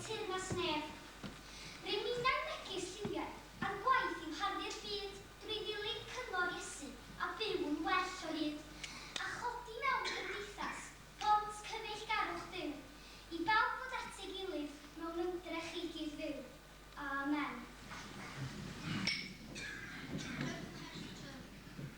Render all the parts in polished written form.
teyrnas nef. Rŷn ninnau'n megis lliwiau, a'n gwaith yw harddu'r byd drwy ddilyn cyngor Iesu a byw'n well o hyd, a chodi mewn cymdeithas bont cyfeillgarwch byw, i bawb ddod at ei gilydd mewn ymdrech i gyd-fyw. Amen.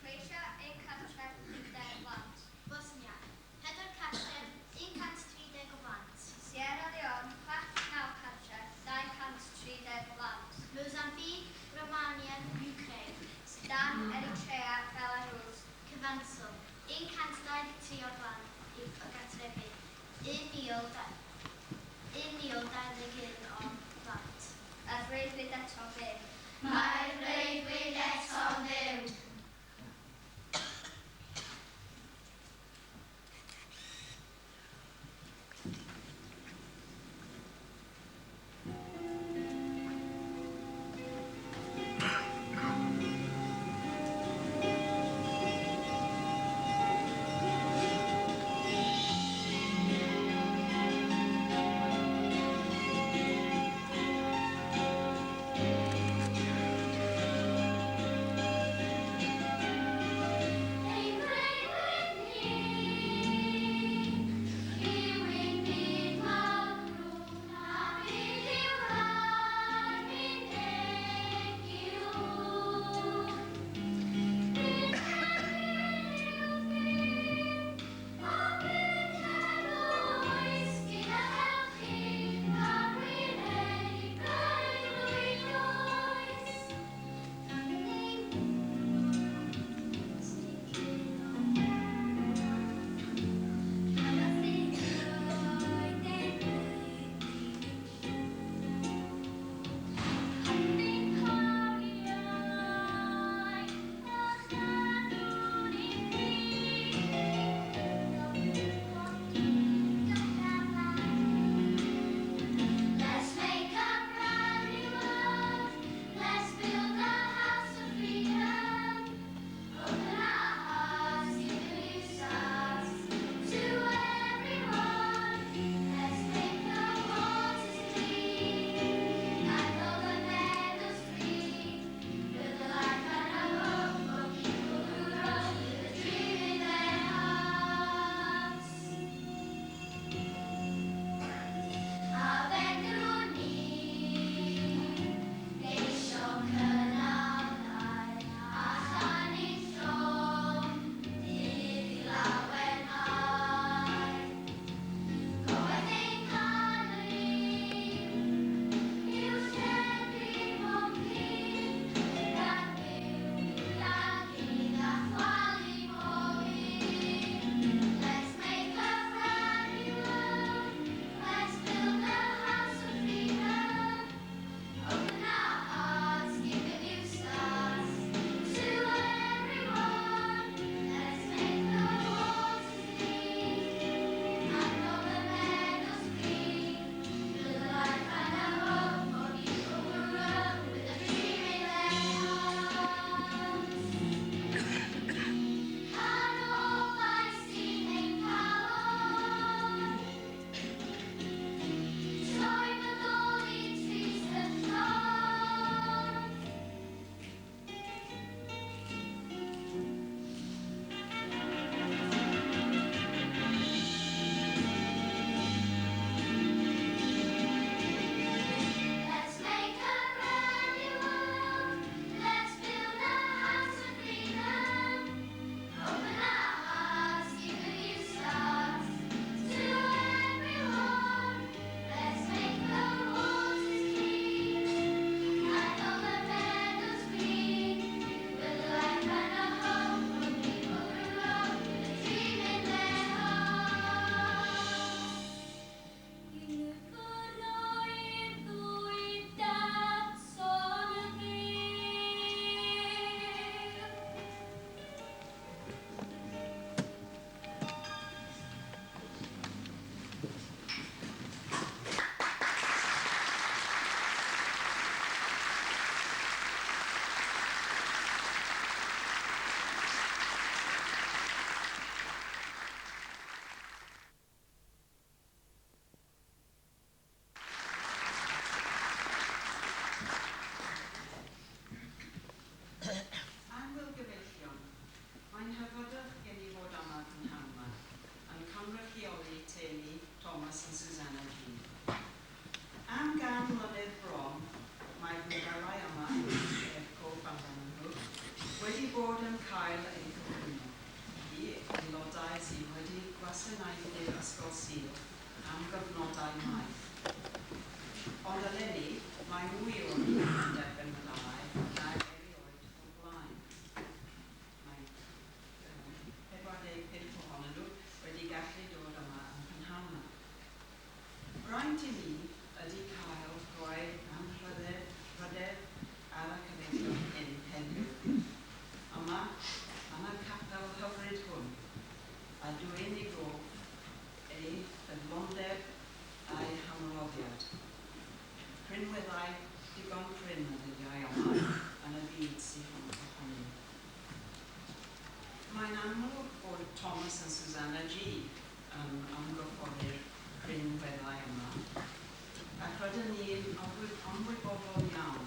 Croatia, un cartref, 50 o blant. Bosnia, pedwar cartref, 130 o blant. Sierra Leone, 69 cartref, 230 o blant. Mozambique, Romania, Ukraine. Sudan, Eritrea, Belarus. Cyfanswm, 123 o blant o gartrefi, 1,021 o blant. Mae'r freuddwyd eto'n fyw. Mae'r freuddwyd eto'n fyw. Susanna G. Am 100 mlynedd bron, mae'r medalau yma, er cof amdanyn nhw, wedi bod yn cael eu cyflwyno i aelodau sydd wedi gwasanaethu'r Ysgol Sul am gyfnodau maith. Ond eleni, mae mwy o ni yn derbyn medalau nag erioed o'r blaen. Mae 45 ohonyn nhw wedi gallu dod yma yn prynhawn yma. Braint i ni ydy cael rhoi anrhydedd ar y cyfeillion hyn heddiw. Yma, yn y capel hyfryd hwn, a dwyn i gof eu ffyddlondeb a'u hymroddiad. Rhinweddau digon prin y dyddiau yma yn y byd sydd ohoni. Mae'n amlwg bod Thomas a Susanna G yn ymgorffori'r rhinweddau yma, ac rydyn ni'n ymwybodol iawn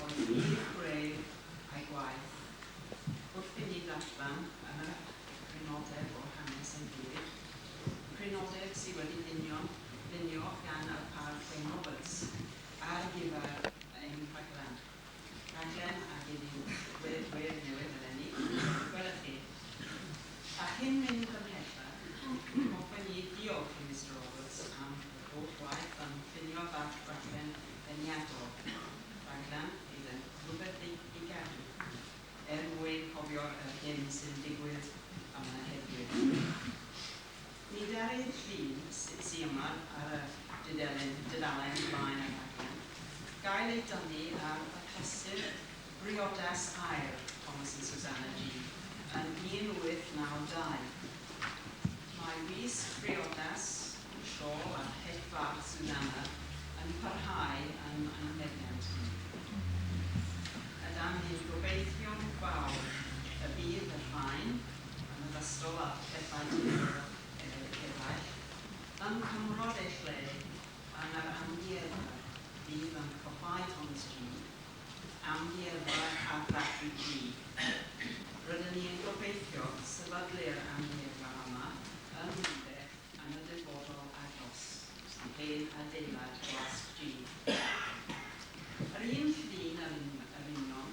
o'r ffydd gref a'i gwaith wrth i ni ddarllen yn y crynodeb o hanes ein gilydd, crynodeb sydd wedi lunio gan y Parchedig Wayne Roberts ar gyfer ein rhaglen. Rhaglen ag iddi wedd newydd eleni. Gwelwch chi. A chyn mynd ymhellach, hoffen ni diolch i Mr Roberts am yr holl waith yn llunio rhaglen ddeniadol. Rhaglen fydd yn rhywbeth i gadw, er mwyn cofio yr hyn sy'n digwydd yma heddiw. Mi ddaru'r llun sy yma ar y dudalen flaen y rhaglen gael ei dynnu ar y achlysur briodas aur Thomas and Susanna G yn 1892. Mae wisg briodas, siôl a het fach Susanna yn parhau yn meddiant ni. A dan ni'n gobeithio'n fawr y bydd y rhain, yn ogystal â phethau diddorol eraill, yn cymryd eu lle yn yr amgueddfa fydd yn coffáu Thomas G, Amgueddfa Argraffu G. Rydyn ni'n gobeithio sefydlu'r amgueddfa yma yn Ninbych yn y dyfodol agos, sy'n hen adeilad Gwasg G. Yr un llun yr union,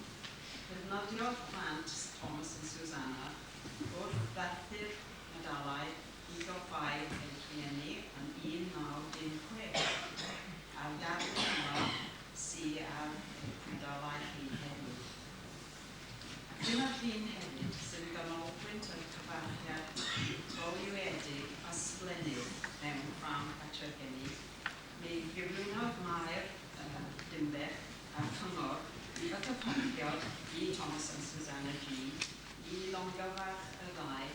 defnyddiodd plant Thomas and Susanna wrth ddathlu'r medalau i goffáu eu rhieni yn 1916, a'r darlun yma sy ar eich medalau chi heddiw. Ac dyma'r llun hefyd sy'n ganolbwynt y cyfarchiad oleuedig ysblennydd mewn ffrâm cartref gen i. Mi gyflwynodd Maer Dinbych a'r Cyngor y cyfarchiad i Thomas and Susanna G i longyfarch y ddau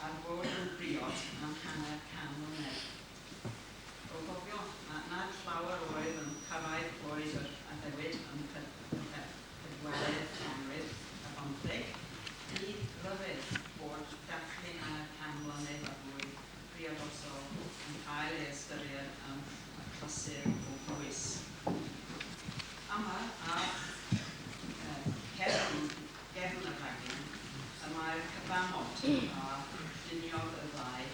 ar fod yn briod am hanner can mlynedd. O gofio nad llawer oedd yn cyrraedd oed yr addewid yn pedwaredd ganrif ar bymtheg, nid ryfedd bod dathlu hanner can mlynedd a fwy priodosol yn cael ei ystyried yn achlysur o bwys. Yma ar gefn y rhaglen, y mae'r cyfamod a lluniodd y ddau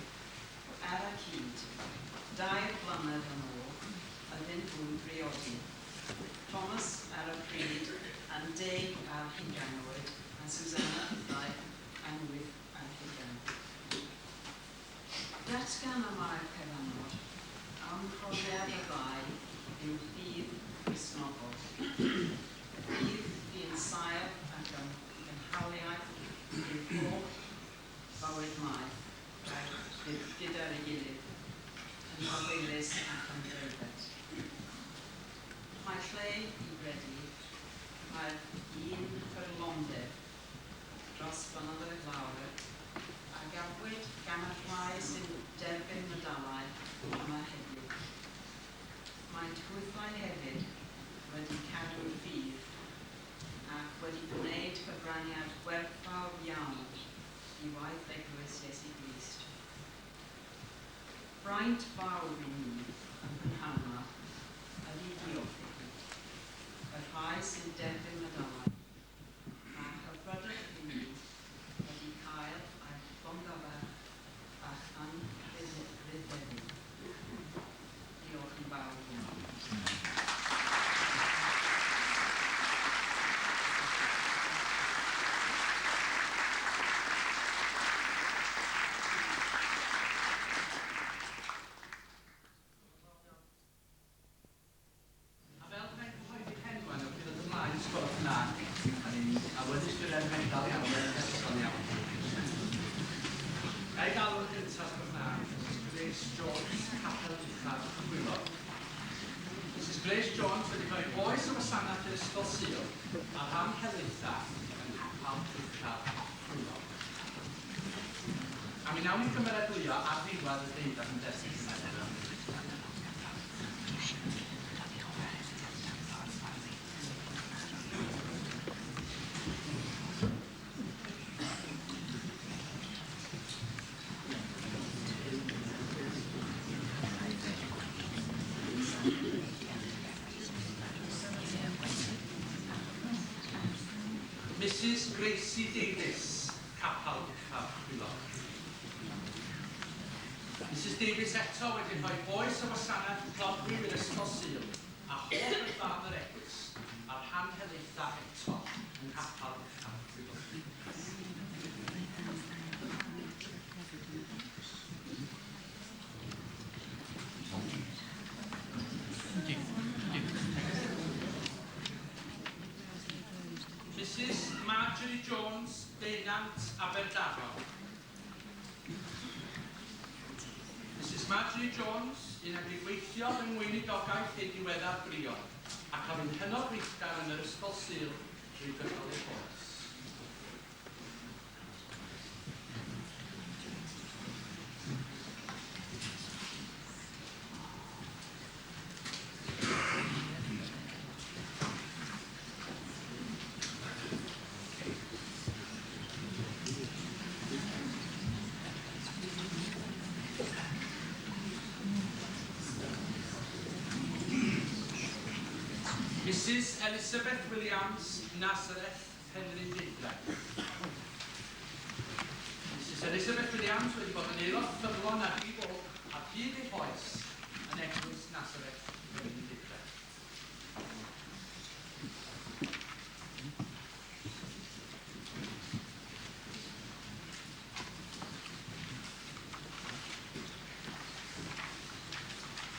ar y cyd, 2 blynedd yn ôl, ydyn nhw'n briodi. Thomas ar y pryd yn 20 oed, a Susanna yn 28. Datgan y mae'r cyfamod am profiad y ddau yw ffydd Gristnogol. Ffydd fu'n sail ac yn gynhaliaeth i'r holl fywyd maith gyda'i gilydd yn ofalus ac yn breifat. Mae lle i gredu mae'r un ffyddlondeb dros blynyddoedd lawer a gafwyd gan y rhai sy'n derbyn medalau yma heddiw. Maent hwythau hefyd wedi cadw'r ffydd ac wedi gwneud cyfraniad gwerthfawr iawn i waith Eglwys Iesu Grist. Braint fawr i ni yn prynhawn yma ydy diolch i chi, y rhai sy'n derbyn medalau, a hyfrydwch i ni wedi cael eich llongyfarch a'ch anrhydeddu. Grace Jones wedi rhoi oes o wasanaeth i'r Ysgol Sul a rhan helaetha yng Nghapel Uchaf Chwilog. A mi wnawn ni cymeradwyo ar ddiwedd y deuddag yn derbyn cymeradwyo. Mrs Gracie Davies, Capel Uchaf Chwilog. Mrs Davies eto wedi rhoi oes o wasanaeth clodwiw i'r Ysgol Sul a holl wrth farn yr eglwys a'r rhan helaetha eto yng Nghapel Uchaf Chwilog. Mrs Marjorie Jones, Deunant, Aberdaron. Mrs Marjorie Jones, un ag i weithio yng ngweinidogaeth ei diweddar briod, ac a fu'n hynod weithgar yn yr Ysgol Sul drwy gydol ei hoes. Mrs Elizabeth Williams, Nazareth, Penrhyndeudraeth. Mrs Elizabeth Williams wedi bod yn aelod ffyddlon a di-fwlch ar hyd ei hoes yn Eglwys Nazareth, Penrhyndeudraeth.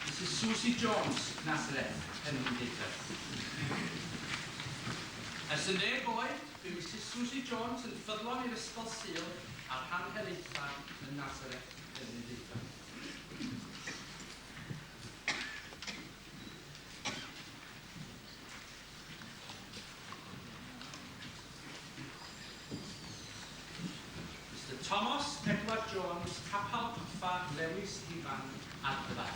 Mrs Susie Jones, Nazareth, Penrhyndeudraeth. Ers yn 10 oed, bu Mrs Susie Jones yn ffyddlon i'r Ysgol Sul a'r rhan helaetha yn Nazareth, Penrhyndeudraeth. Mr Thomas Edward Jones, Capel Coffa, Lewis Ifan, Adfa.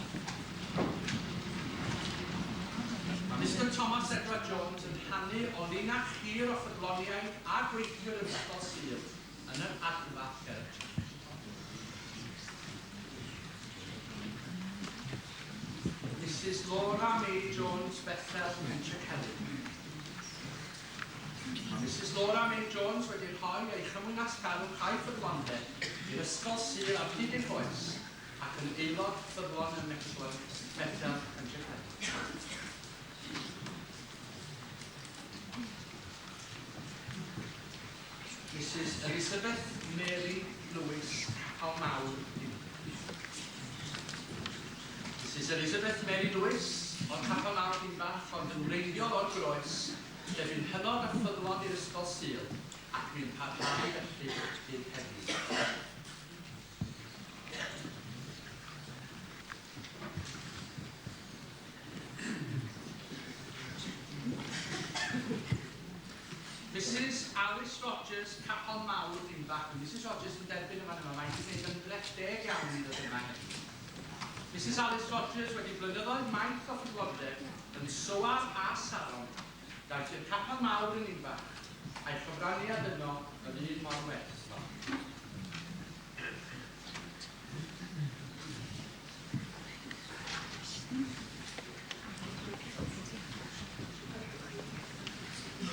Mae Mr Thomas Edward Jones yn hanu o linach hir o ffyddloniaid a gweithwyr yr Ysgol Sul yn yr Adfa ger y Church. Mrs Laura May Jones, Bethel, Pentre. Mae Mrs Laura May Jones wedi rhoi ei chymwynasgarwch a'i ffyddlondeb i'r Ysgol Sul ar hyd ei hoes ac yn aelod ffyddlon ym Methel, Pentre. Mrs Elizabeth Mary Lewis, Capel Mawr, Dinbych. Mrs Elizabeth Mary Lewis o'r Capel Mawr Dinbach, ond yn wreiddiol o'r Groes, lle bu'n hynod a ffyddlon i'r Ysgol Sul, ac bu'n parhau felly hyd heddiw. Mrs Alice Rogers, Capel Mawr, Dinbach. Mrs Rogers yn derbyn yma yma, mae'n gwneud ymdrech deg iawn i ddod yma heddiw. Mrs Alice Rogers wedi blynyddoedd maith o ffyddlondeb yn Soar a Saron, daeth i'r Capel Mawr yn Dinbach, a'i chyfraniad yno yr un mor werthfawr.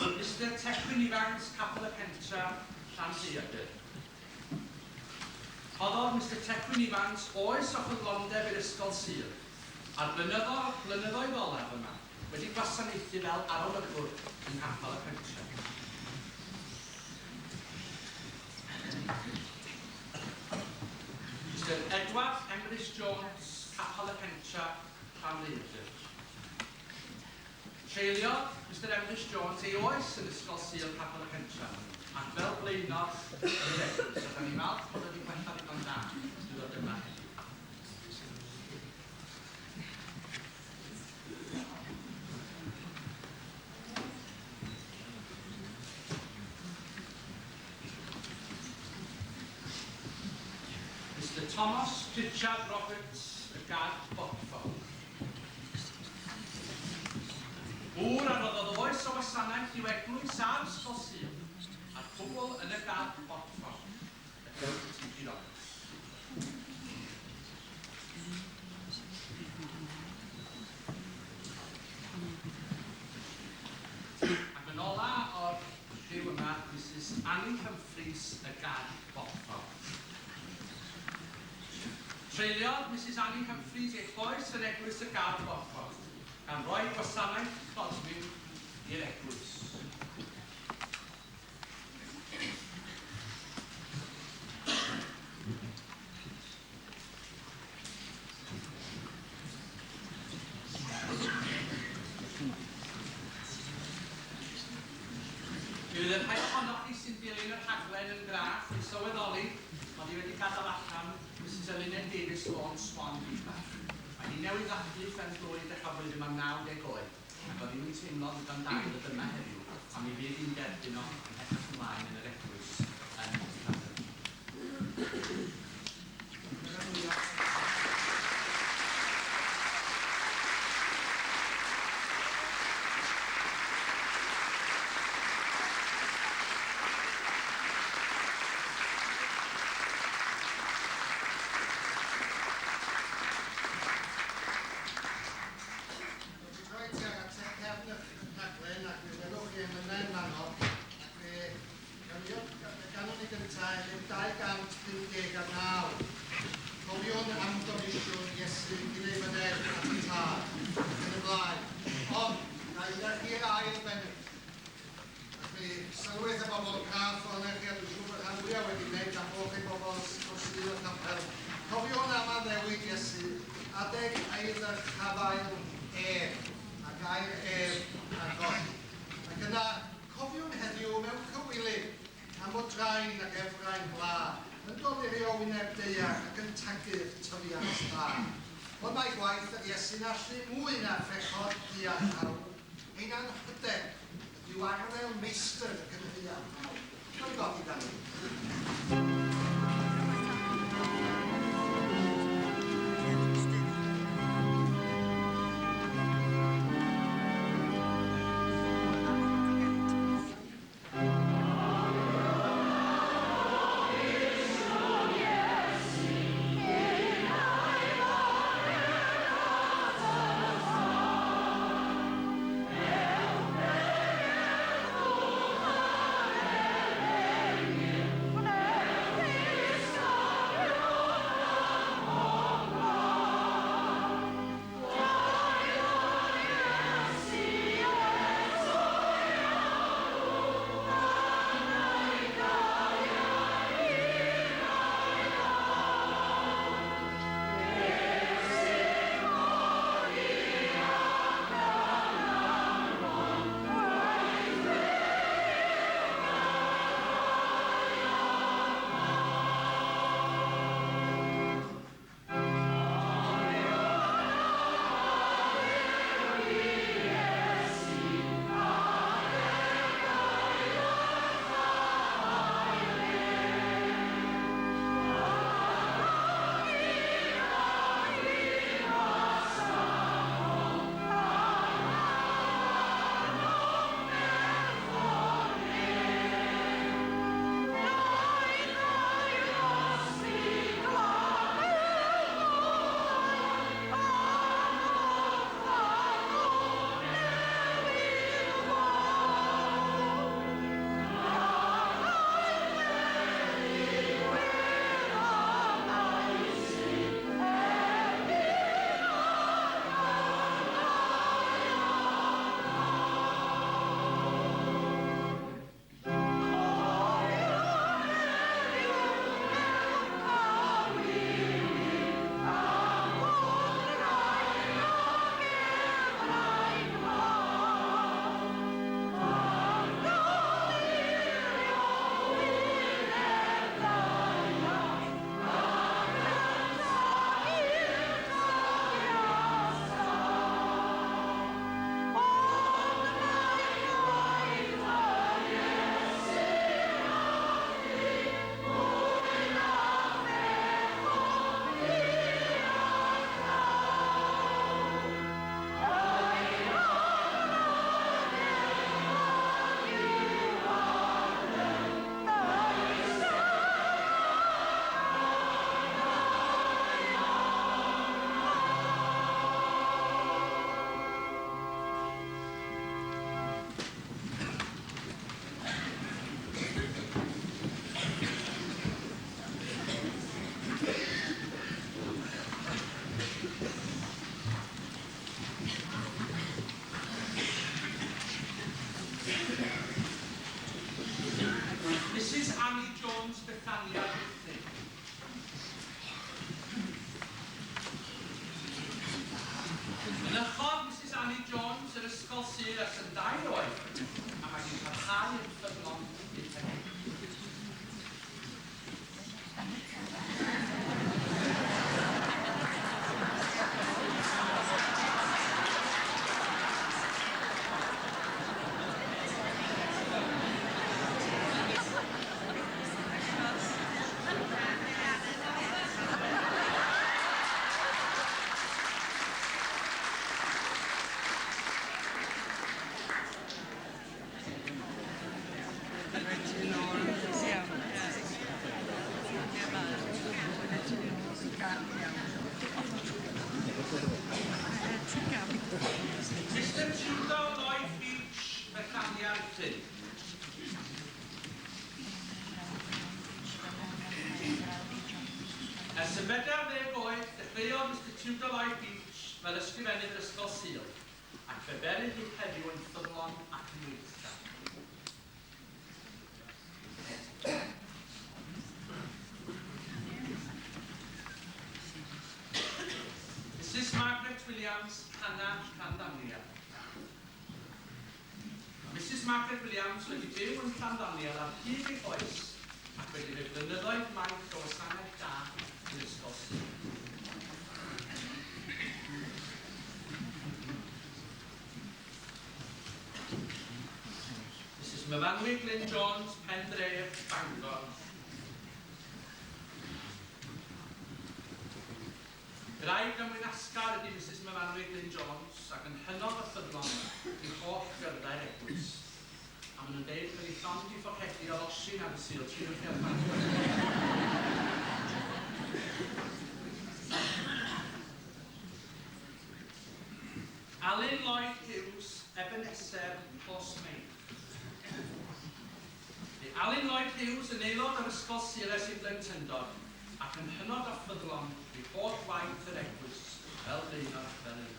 Mr Tecwyn Evans, Capel y Pentra, Llanrhaeadr. Rhoddodd Mr Tecwyn Evans oes o ffyddlondeb i'r Ysgol Sul, a'r blynyddoedd olaf yma wedi gwasanaethu fel arolygwr yng Nghapel y Pentra. Mr Edward Emrys Jones, Capel y Pentra, Llanrhaeadr. Treuliodd Mr Emrys Jones ei oes yn Ysgol Sul Capel y Pentra, ac fel blaenor yn yr eglwys, a da ni'n falch bod wedi gwella ddigon da i ddod yma heddiw. Thomas Pritchard Roberts, y Gad Bodffordd. Gŵr a roddodd oes o wasanaeth i'w eglwys a'r Ysgol Sul, a'r cwbl yn y Gad Bodffordd, y T.P. Roberts. Ac yn ola o'r rhyw yma, Mrs Annie Humphreys, y Gad Bodffordd. Treuliodd Mrs Annie Humphreys ei choes yn eglwys y Gad Bodffordd, gan roi gwasanaeth clodwiw i'r eglwys. Mi fydd y rhai ohonoch chi sy'n dilyn y rhaglen yn graff yn sylweddoli mod i wedi gadael allan Mrs Eluned Davies Lôn Swan Difach. Mae hi newydd ddathlu phen blwydd dechrau blwyddyn yma 90 oed, ac oedd hi'n teimlo ddigon da i ddod yma heddiw, a mi fydd hi'n derbyn o ymhellach ymlaen yn yr eglwys yn Llanelli. Dwi'n troi tuag at cefn y rhaglen ac mi welwch chi emynau yn fanno ac fe ganwn ni gyntaf yn 259. Cofiwn am gomisiwn Iesu i ei fyned at y Tad ac yn y blaen. Ond, na i chi'r ail bennill. Ac mi sylwyd y bobl craff ohonoch chi, a dwi'n siŵr bod rhan fwyaf wedi gwneud gan bod chi bobl o Sul y capel. Cofiwn am addewid Iesu, adeg ei ddyrchafael ef, a gair ef ar goll. Ac yna, cofiwn heddiw mewn cywilydd am fod drain ac efrain bla, yn dolirio wyneb daear ac yn tagu'r tyfiant da. Ond mae gwaith yr Iesu'n allu mwy na phechod diarth hawl, ein anrhydedd ydyw arddel meistr y cynhaeaf mawr. Mae'n godi dan ni. Yes! Carrigtyn. Ers y 40 oed, dechreuodd Mr Tudor Lloyd Beach fel ysgrifennydd yr Ysgol Sul, ac fe ferydd hyd heddiw yn ffyddlon ac yn weithgar. Mrs Margaret Williams, Hannah Llanddaniel. Mae Mrs Margaret Williams wedi byw yn Llanddaniel ar hyd ei hoes ac wedi rhoi blynyddoedd maith o wasanaeth da i'r Ysgol Sul. Mrs Myfanwy Glyn Jones, Pendref, Bangor. Gwraig gymwynasgar ydy Mrs Myfanwy Glyn Jones ac yn hynod o ffyddlon i holl gyrddau'r eglwys. A maen nhw'n deud bod ei llond i phocedi o losin ar y Sul, trin wrth i'r Alun Lloyd Hughes, Ebenezer, Plas Main. Bu Alun Lloyd Hughes yn aelod o'r Ysgol Sul ers ei blentyndod ac yn hynod o ffyddlon i holl waith yr eglwys, fel blaenor ac fel aelod.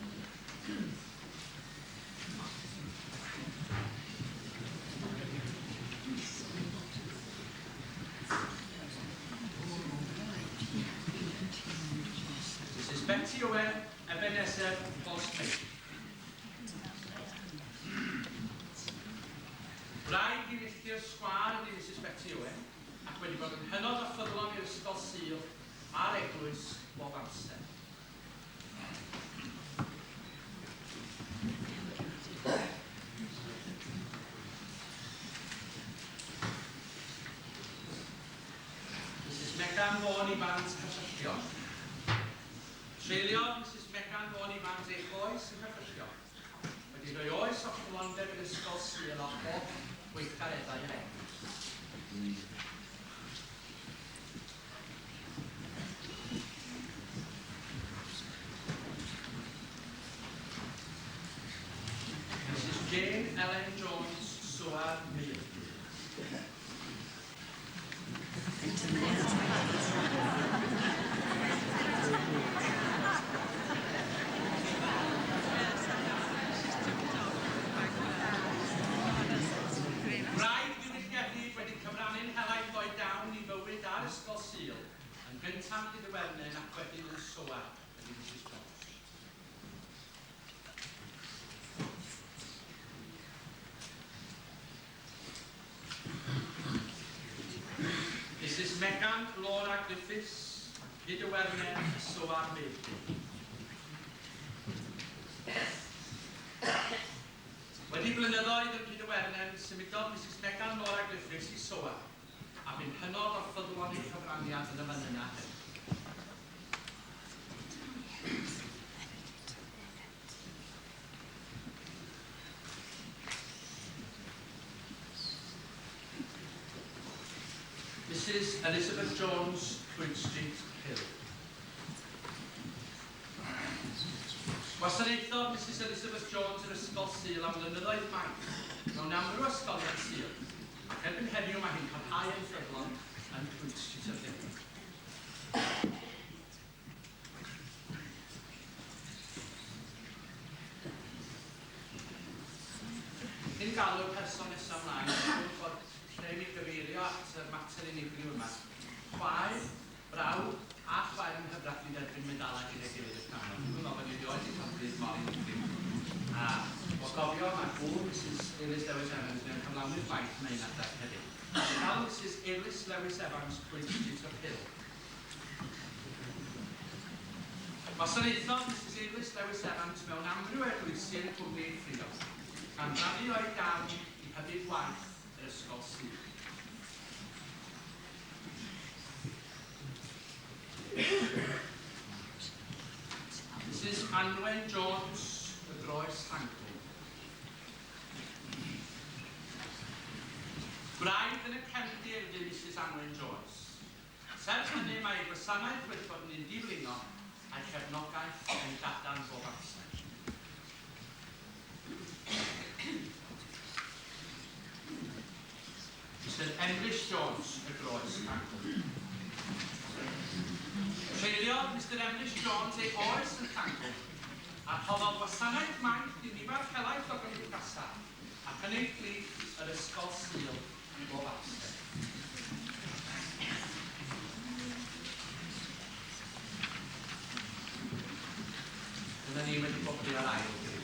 Mrs Betty Owen, Ebenezer, Plas Main. Gwraig i filltir sgwâr ydy Mrs Betty Owen, ac wedi bod yn hynod o ffyddlon i'r Ysgol Sul a'r eglwys bob amser. Mrs Megan Vaughan Evans, Caersylltion. Treuliodd Mrs Megan Vaughan Evans ei hoes yn Caersylltion. Wedi rhoi oes o ffyddlondeb i'r Ysgol Sul a holl weithgareddau yr eglwys. Mrs Jane Ellen Jones, Soar Maerdy. Gwraig ddiwylliedig wedi cyfrannu'n helaeth o'i dawn i fywyd a'r Ysgol Sul, yn gyntaf yn Rhydywernen ac wedyn yn Soar, ydy Mrs Jones. Mrs Megan Laura Griffiths, Rhydywernen, Soar Maerdy. Wedi blynyddoedd yn Rhydywernen, symudodd Mrs Megan Laura Griffiths i Soar, a bu'n hynod o ffyddlon ei chyfraniad yn y fan yna hefyd. Mrs Elizabeth Jones, Clwyd Street, Hill. Gwasanaethodd Mrs Elizabeth Jones yr Ysgol Sul am flynyddoedd maith mewn amryw ysgolion Sul, ac erbyn heddiw mae hi'n parhau yn ffyddlon yn Clwyd Street y Rhyl. Cyn galw'r person nesaf ymlaen, dwi'n bod lle i mi gyfeirio at y mater unigryw yma. Chwaer, brawd a chwaer yng nghyfraith i dderbyn medalau gyda'i gilydd y pnawn. Dwi'n meddwl bod ni erioed wedi cael bryd mor unigryw. A o gofio, mae gŵr Mrs Elis Lewis Evans mewn cyflawni'r gwaith yn ein adeg hefyd. Cael Mrs Elis Lewis Evans, Clwyd Street of Hill. Gwasanaethodd Mrs Elis Lewis Evans mewn amryw eglwysi yn y cwmni ei phriod, gan rannu o'i dawn i hybu gwaith yr Ysgol Sul. Mrs Anwen Jones, y Groes Llangwm. Gwraig yn y cefndir fydd Mrs Anwen Jones. Serch hynny, mae ei gwasanaeth wedi bod yn un diflino a'i chefnogaeth yn gadarn bob amser. Jones, y Groes, Llangwm. Treuliodd Mr Emrys Jones ei oes yn Llangwm a rhoddodd wasanaeth maith i nifer helaeth o gymdeithasau ac yn ei phlith yr Ysgol Sul bob amser. Dyna ni wedi gwobrwyo'r ail griw.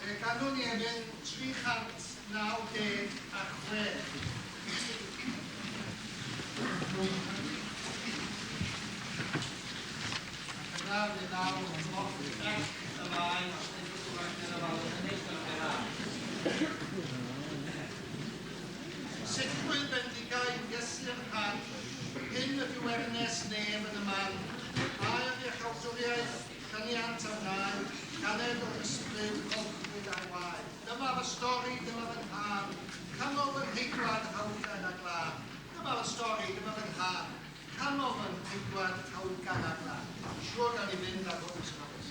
Fe ganwn ni emyn 396. Ac yna fe ddaw bloc F ymlaen os ydych chi'n yn hynny, gwelwch yn dda. Sicrwydd bendigaid Iesu'r rhan, hyn ydyw ernes nef yn y man, aer iachawdwriaeth, cyniant a wnau, ganed o'r ysbryd, golchwyd a'i waed. Dyma fy stori, dyma fy nghân, canol fy ngheidwad hawlgan a glân. Dyma fy stori, dyma fy nghân, canol fy ngheidwad hawlgan a glân. Siŵr gawn ni fynd ar hwn yn office.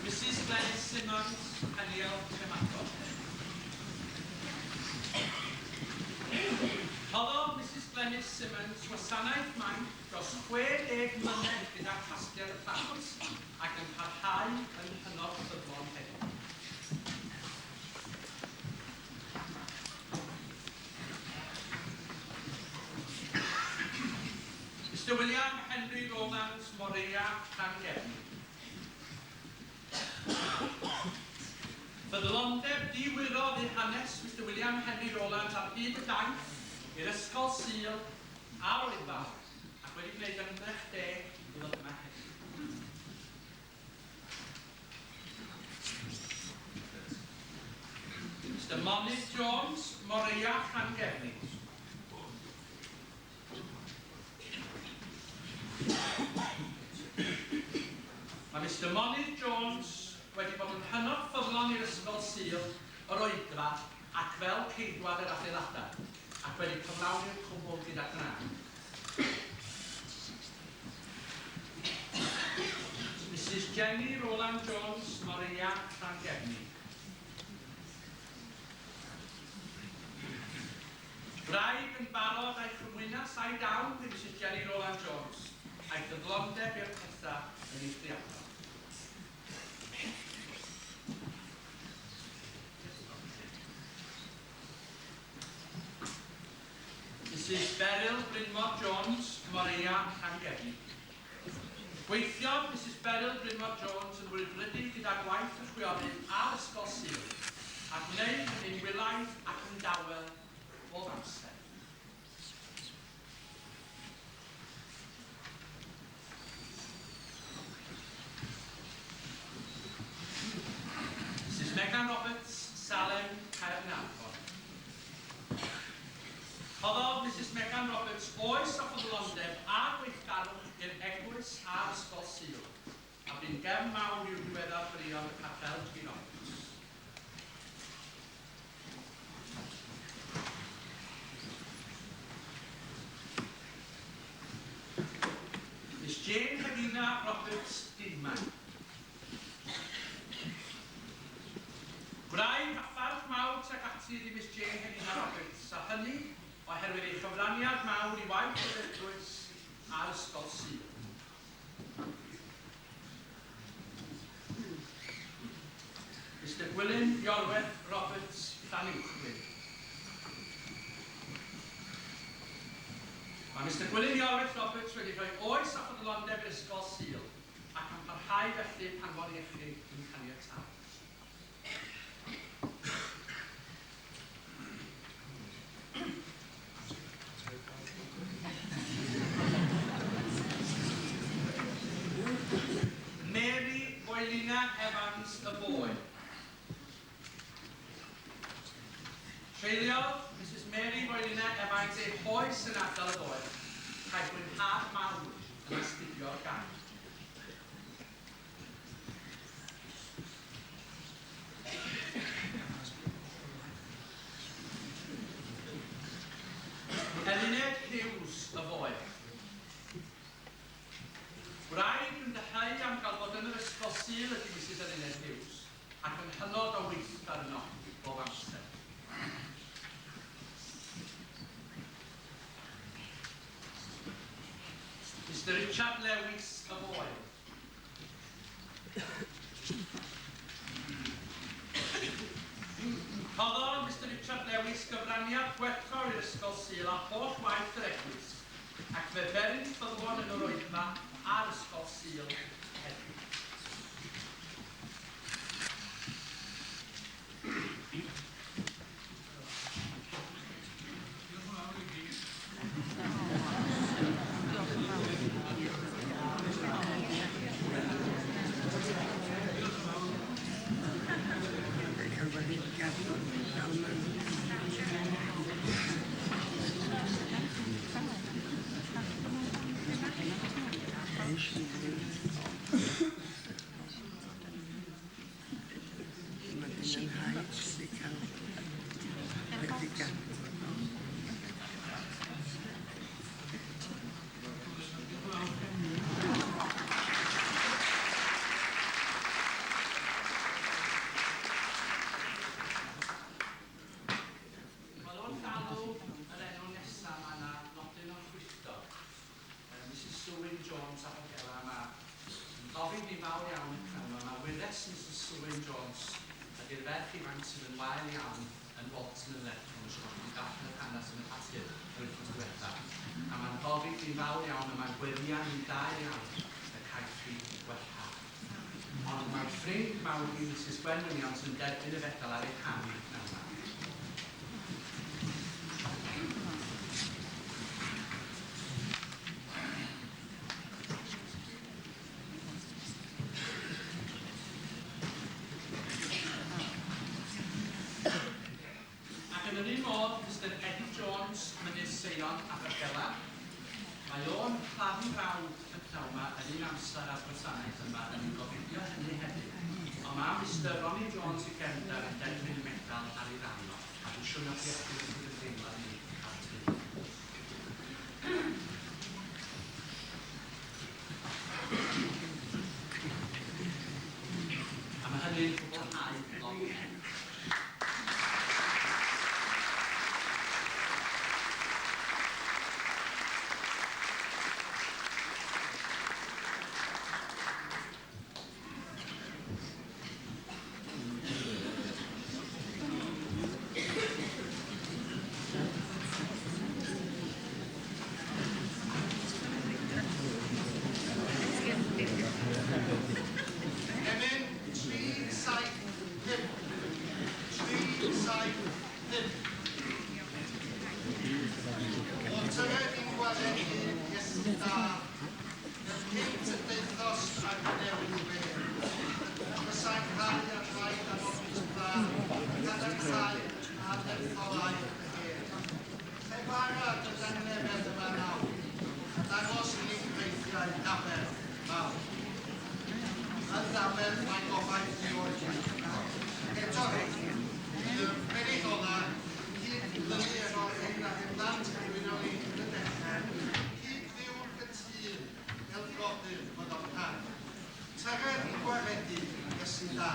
Mrs Glenys Simmons, Peniel Tremadog. Rhoddodd Mrs Glenys Simmons wasanaeth maith dros 60 mlynedd gyda casgliad y plant ac yn parhau yn hynod ffyddlon heddiw. Mr William Henry Rowlands, Morea, Llangefni. Ffyddlondeb diwyrodd ei hanes Mr William Henry Rowlands ar hyd y daith i'r Ysgol Sul a'r Oedfa, ac wedi gwneud ymdrech deg i ddod yma heddiw. Mr Monique Jones, Morea, Llangefni. Mae Mr Monique Jones wedi bod yn hynod ffyddlon i'r Ysgol Sul, yr Oedfa, ac fel ceidwad yr adeiladau, ac wedi cyflawni'r cwbl gyda gnad. Mrs Jenny Roland Jones, Morea, Llangefni. Gwraig yn barod a'i chymwynas a'i dawn i Mrs Jenny Roland Jones, a'i ffyddlondeb i'r pethau yn eithriadol. Mrs Beryl Brynmor Jones, Morea, Llangefni. Gweithiodd Mrs Beryl Brynmor Jones yn wrthfrydig gyda gwaith y chwiorydd a'r Ysgol Sul, a gwneud hynny'n wylaidd ac yn dawel bob amser. Mrs Megan Roberts, Salem, Caernarfon. Rhoddodd Mrs Megan Roberts oes o ffyddlondeb a gweithgarwch i'r eglwys a'r Ysgol Sul, a bu'n gefn mawr i'w diweddar briod y capel G. Roberts. Miss Jane Helena Roberts, Dinman. Gwraig a pharch mawr tuag ati ydi Miss Jane Helena Roberts, a hynny oherwydd ei chyfraniad mawr i waith yr eglwys a'r Ysgol Sul. Mr Gwilym Iorwerth Roberts, Llanuwchllyn. Mae Mr Gwilym Iorwerth Roberts wedi rhoi oes a ffyddlondeb i'r Ysgol Sul, ac yn parhau felly pan fo'r iechyd yn caniatáu. Mary Boelina Evans, y Boe. Treuliodd Mrs Mary Boelina Evans ei hoes yn ardal y Boe, cael mwynhad mawr yn astudio'r gair. Eluned Hughes, y Foel. Gwraig yn dyheu am gael bod yn yr Ysgol Sul ydy Mrs Eluned Hughes, ac yn hynod o weithgar yno bob amser. Mr Richard Lewis, y Foel. Rhoddodd Mr Richard Lewis gyfraniad gwerthfawr i'r Ysgol Sul a holl waith yr eglwys, ac fe feryn ffyddlon yn yr oedfa a'r Ysgol Sul heddiw. Diolch yn fawr i gyd. Diolch yn fawr. Diolch yn fawr. Wel, wrth alw yr enw nesaf, mae yna nodyn o chwithdod. Mrs Sue Jones a Hogela, mae yn gofyn ni fawr iawn y pnawn yma. Mae wyres Mrs Sue Jones ydy'r ferch ifanc sydd yn wael iawn yn Walton yn Lerpwl yn siŵr wedi darllen yr hanes yn y papur yr wythnos diwethaf. A mae'n gofid ni'n fawr iawn a mae'n gweddian ni'n da iawn y caiff hi wella. Ond mae ffrind mawr i Mrs Gwen Williams yn derbyn y fedal ar ei rhan nawr. Ac yn yr un modd, Mr Eddie Jones, Mynydd Seion, Abergela. Mae o'n claddu brawd y pnawn yma yn un amser â'r gwasanaeth yma, yn ni'n gofidio hynny hefyd. Ond mae Mr Ronnie Jones i gefndar yn derbyn y medal ar ei ran o, a dwi'n siŵr na chi allu cydymdeimlad ni ar teulu. A mae hynny'n cwblhau lot. Emyn 3, 7, 5. 3, 7, 5. O tyred i'n gwaredu Iesu da, fel cynt y deithos ag newydd wedd. Fysa'n cael a rhaid am ofnus bla, cadarnhau a nertholau y hen. Llefara dy dangnefedd yma nawr, a dangos i ni'n greithiau aber mawr. Yn ddaber mae gobaith i oed. Ac eto, y pennill ola, cyd lynu efo'r hyn ac yn ddant cyflwyno ni yn y dechrau, cyd fyw'n gytûn fel brodyr fod o'n rhan. Tyred i'n gwaredu Iesu da.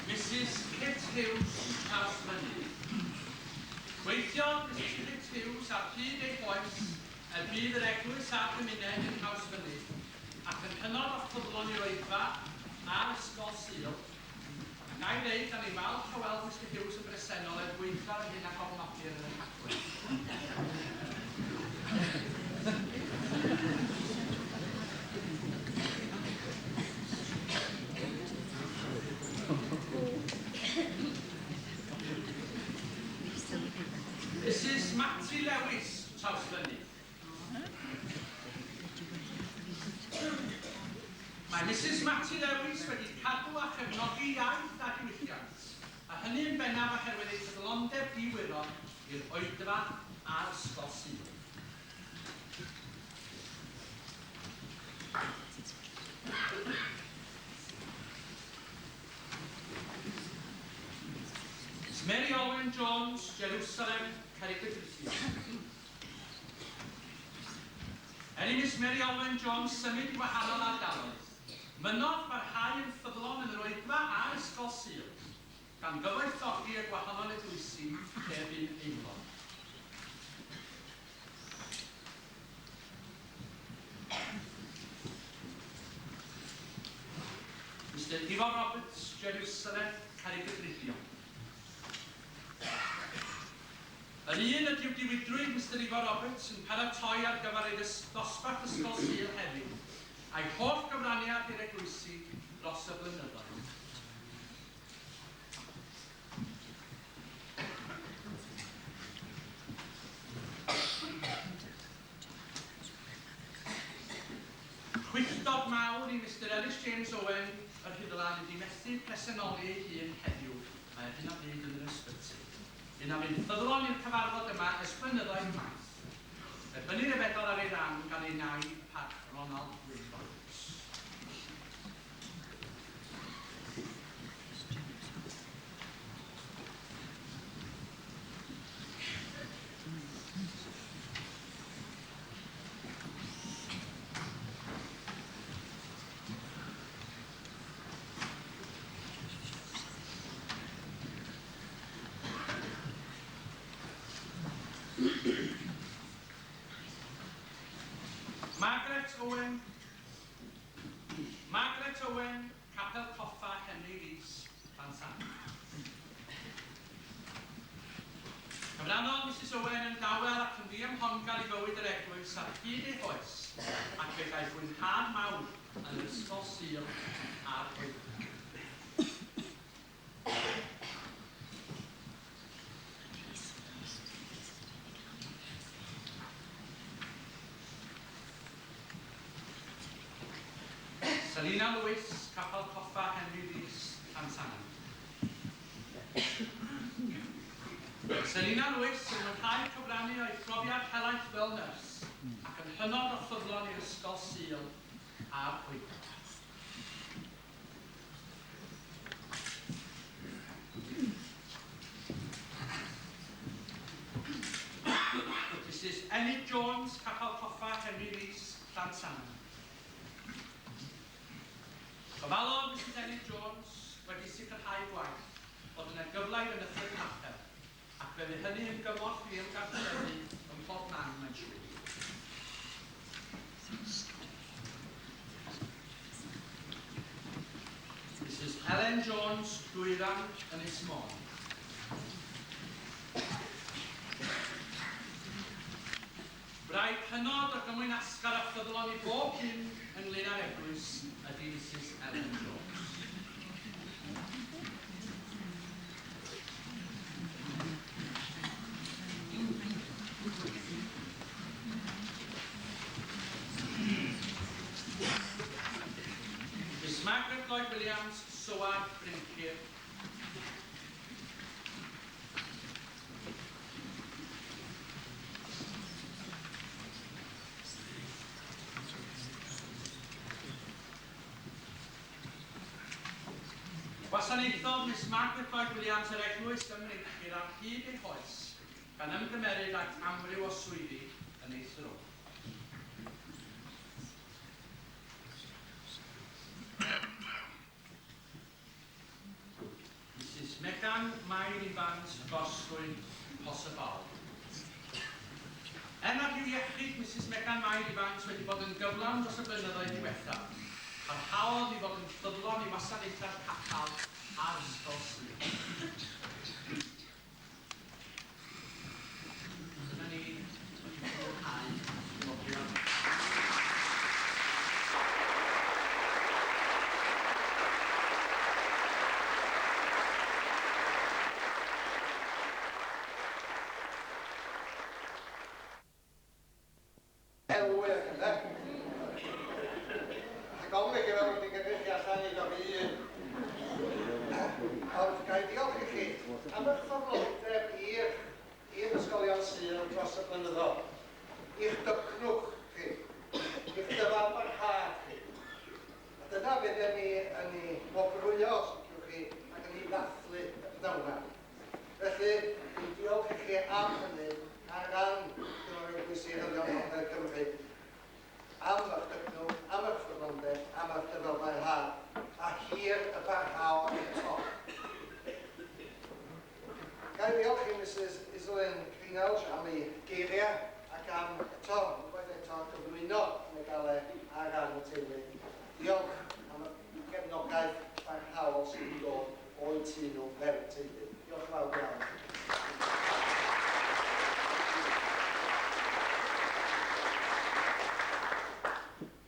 Mrs Kit Hughes, Trawsfynydd. Gweithiodd Mrs Kit Hughes ar hyd ei hoes er budd yr eglwys a'r gymuned yn Nhrawsfynydd, ac yn hynod o ffyddlon i'r oedfa a'r ysgol Sul. A ga i ddeud, da ni'n falch o weld Mr Hughes yn bresennol er gwaetha'r hyn a gofnodir yn y rhaglen. Mrs Matty Lewis, Trawsfynydd. Mae Mrs Matty Lewis wedi cadw a chefnogi iaith a diwylliant, a hynny yn bennaf oherwydd ei ffyddlondeb diwyro i'r oedfa a'r ysgol Sul. Miss Mary Owen Jones, Jerusalem, Cerrigydrudion. Er i Miss Mary Owen Jones symud i wahanol ardaloedd, mynnodd barhau yn ffyddlon yn yr oedfa a'r ysgol Sul, gan gyfoethogi y gwahanol eglwysi lle bu'n aelod. Mr Ifor Roberts, Jerusalem, Cerrigydrudion. Yr un ydyw diwydrwydd Mr Ifor Roberts yn paratoi ar gyfer ei dosbarth ysgol Sul heddiw, a'i holl gyfraniad i'r eglwysi dros y blynyddoedd. Chwithdod mawr i Mr Ellis James Owen yr Rhuddlan ydi methu presenoli ei hun heddiw, mae ar hyn o bryd yn yr ysbyty. Un a fu'n ffyddlon i'r cyfarfod yma ers blynyddoedd maith. Derbynnir y fedal ar ei ran gan ei nai, Parc Ronald Wyn Roberts. Margaret Owen, Margaret Owen, Capel Coffa, Henry Rees, Llansannan. Cyfrannodd Mrs Owen yn dawel ac yn ddiymhongar i fywyd yr eglwys ar hyd ei hoes, ac fe gaeth fwynhad mawr yn yr ysgol Sul a'r oedfa. Selina Lewis, Capel Coffa, Henry Rees, Llansannan. Selina Lewis yn mwynhau cyfrannu o'i phrofiad helaeth fel nyrs ac yn hynod o ffyddlon i'r ysgol Sul a'r oedfa. Mrs Enid Jones, Capel Coffa, Henry Rees, Llansannan. Gofalodd Mrs Enid Jones wedi sicrhau gwaith bod yna gyfle i fynychu'r capel, ac fe fu hynny yn gymorth i ymgartrefu ym mhob man, mae'n siŵr. Mrs Ellen Jones, Dwyran, Ynys Môn. Wraig hynod o gymwynasgar a ffyddlon i bob dim ynglyn â'r eglwys ydy Mrs Ellen Jones. Miss Margaret Lloyd Williams, Soar, Bryncir. Gwasanaethodd Miss Margaret Lloyd Williams yr eglwys ym Mryncir ar hyd ei hoes, gan ymgymeryd ag amryw o swyddi yn ei thro. Evans, Gorswyn, Posibl. Er nad yw iechyd Mrs Megan Mair Evans wedi bod yn gyflawn dros y blynyddoedd diwethaf, parhaodd i fod yn ffyddlon i wasanaethau'r capel a'r ysgol Sul. Dyna ni wedi mwynhau nofio. Elwyr, ynde? Ac ofn i chi fel wedi gyrru chi allan i dod i un. Ond ga i ddiolch i chi am eich ffyddlondeb i'r ysgolion Sul dros y blynyddoedd. I'ch dycnwch chi, i'ch dyfalbarhad chi. A dyna fydden ni yn ei wobrwyo, os liciwch chi, ac yn ei ddathlu y pnawn 'ma. Felly, dwi'n diolch i chi am hynny ar ran Cyngor Eglwysi Hyddion Gogledd Cymru, am eich dycnwch, am eich ffyddlondeb, am eich dyfalbarhad, a hir y parhao eto. Ga i ddiolch i Mrs Iselin Greenhalgh am ei geiriau ac am eto, unwaith eto, gyflwyno y medalau ar ran y teulu. Diolch am y gefnogaeth barhaol sydd wedi dod o'u tŷ nhw fel teulu. Diolch yn fawr iawn.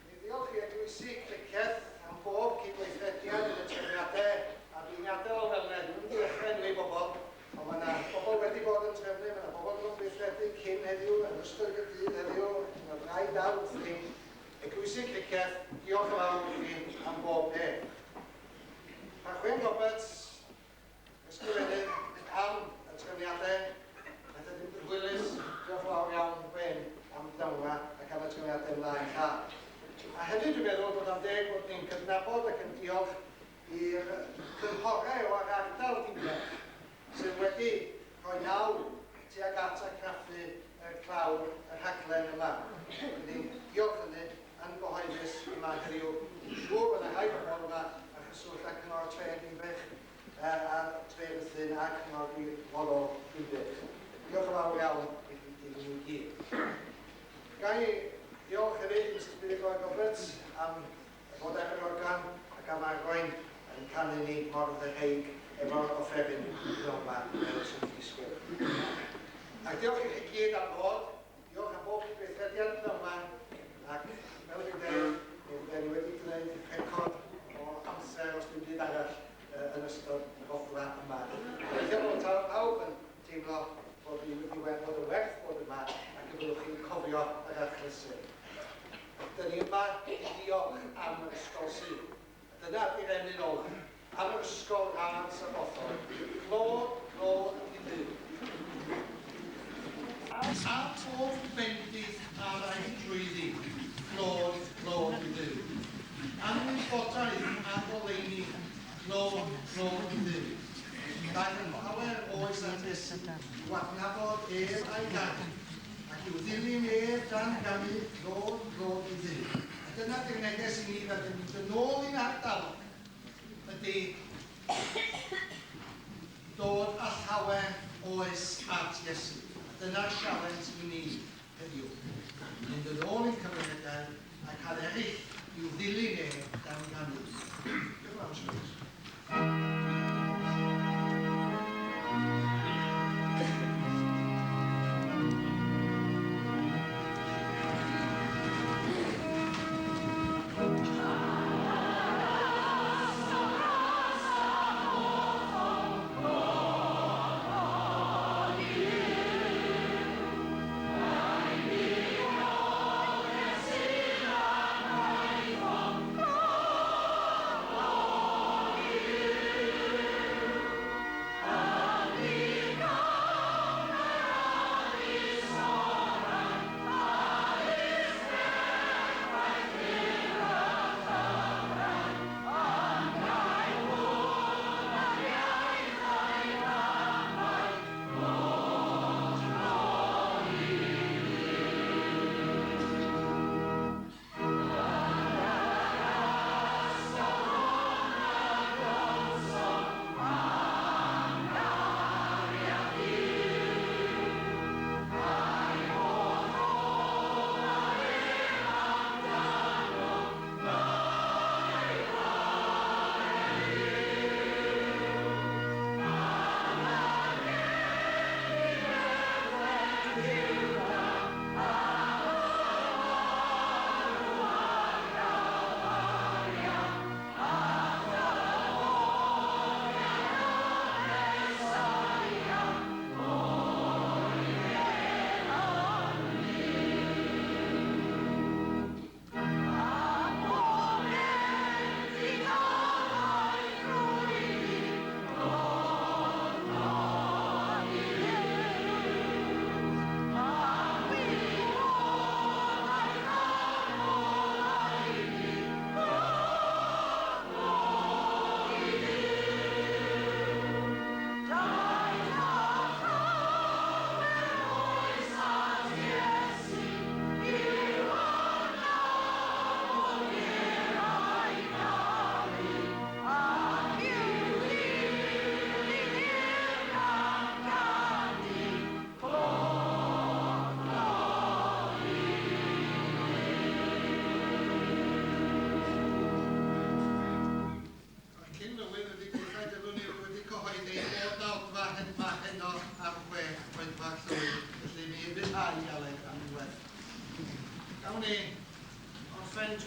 Mi ddiolch i Eglwysi Cricieth am bob cydweithrediad yn y trefniadau, a dwi'n adael o fel yna, dwi'm yn dechrau enwi bobl, ond mae yna bobl wedi bod yn trefnu, mae yna bobl yn gweithredu cyn heddiw, yn ystod y dydd heddiw, mae rhai dal wrthi. Eglwysi Cricieth, diolch yn fawr i chi am bob peth. Rhagwen Roberts, ysgrifennydd am y trefniadau, nath e ddim yn hwylus, diolch yn fawr iawn Gwen am dawma ac am y trefniadau ymlaen llaw. A hefyd dwi'n meddwl bod am deg bod ni'n cydnabod ac yn diolch i'r cynghorau o'r ardal Dinbych sydd wedi rhoi naw tuag at argraffu y clawr y rhaglen yma. Ni'n diolch hynny yn gyhoeddus yma heddiw. Dwi'n siŵr bod yna rhai bobl yma a chyswllt â Cyngor Tre Dinbych a Tre Rhuthun a Cyngor Gwirfoddol Dinbych. Diolch yn fawr iawn i chi i gyd. Ga i diolch hefyd i Mrs Billy Lloyd Roberts am fod ar yr organ ac am arwain yn canu ni mor ddeheig efo'r offeryn yma fel sy'n disgwyl. Ac diolch i chi gyd am ddod. Diolch am bob cydweithrediad yma ac fel dwi'n dweud, mi fydden ni wedi gwneud record o amser os dim byd arall yn ystod y rhodfa yma. Gobeithio bod pawb yn teimlo bod ni wedi bod yn werth bod yma ac y byddwch chi'n cofio yr achlysur. Dyn ni yma i ddiolch am yr ysgol Sul. Dyna ydy'r emyn olaf. Am yr ysgol rad sabothol. Clod, clod i Dduw. A phob bendith a ddaeth drwyddi, clod, clod i Dduw. Am wybodaeth a goleuni, clod, clod i Dduw. Daeth yn llawer oes at Iesu, i'w adnabod ef a'i garu, ac i'w ddilyn ef dan gamu, clod, clod i Dduw. A dyna di'r neges i ni fel yn mynd yn ôl i'n ardal, ydy dod â llawer oes at Iesu. Dyna'r sialens i ni heddiw. Mynd yn ôl i'n cymunedau a cael eraill i'w ddilyn e dan ganu. Diolch yn fawr, Siân.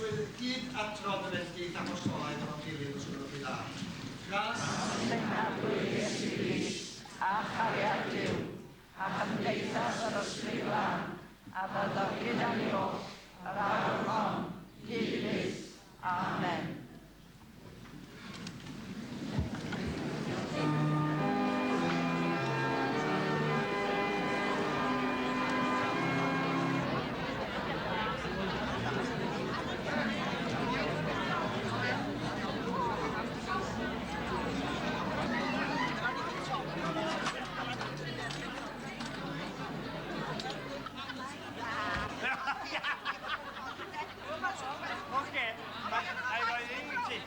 dyletswydd gyd adrodd y fendith apostolaidd efo'n gilydd os gwelwch chi dda. Gras Ein Arglwydd Iesu Grist, a chariad Duw, a chymdeithas yr Ysbryd Glân, a fyddo gyda ni oll, yr awr hon, hyd byth. Amen. Oce, a i roi un i ti.